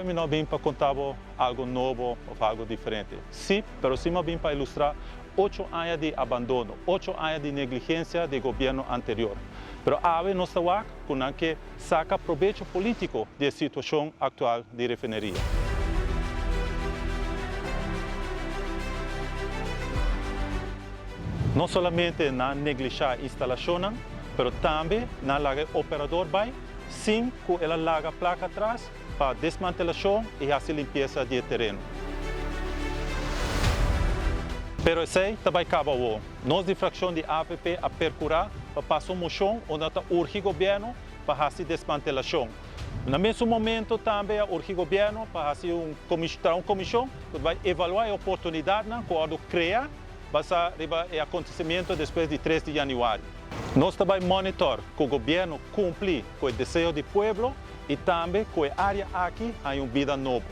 Awe mi no a bin pa konta bo algu nobo òf algu diferente. Sí, pero sí mi a bin pa ilustrá ocho aña di abandono, ocho aña di negligensia di e gobièrnu anterior. Pero awe nos ta wak ku nan ke saka probecho polítiko di e situashon aktual di refineria. No solamente nan a neglishá e instalashonnan, pero tambe nan a laga e operador bai sin ku el a laga plaka atras pa desmantelashon i hasi limpiesa di e tereno. Pero esei ta bai kaba awor. Nos di frakshon di avp a perkurá pa pasa un moshon unda ta urgi gobièrnu pa hasi desmantelashon. Na mesun momento tambe a urgi gobièrnu pa hasi un traha un komishon ku ta bai evaluá e oportunidatnan ku òrdu krea basá riba e akontesimiento despues di tres di yanüari. Nos ta bai monitor ku gobièrnu kumpli ku e deseo di pueblo i tambe ku e área aki haña un bida nobo.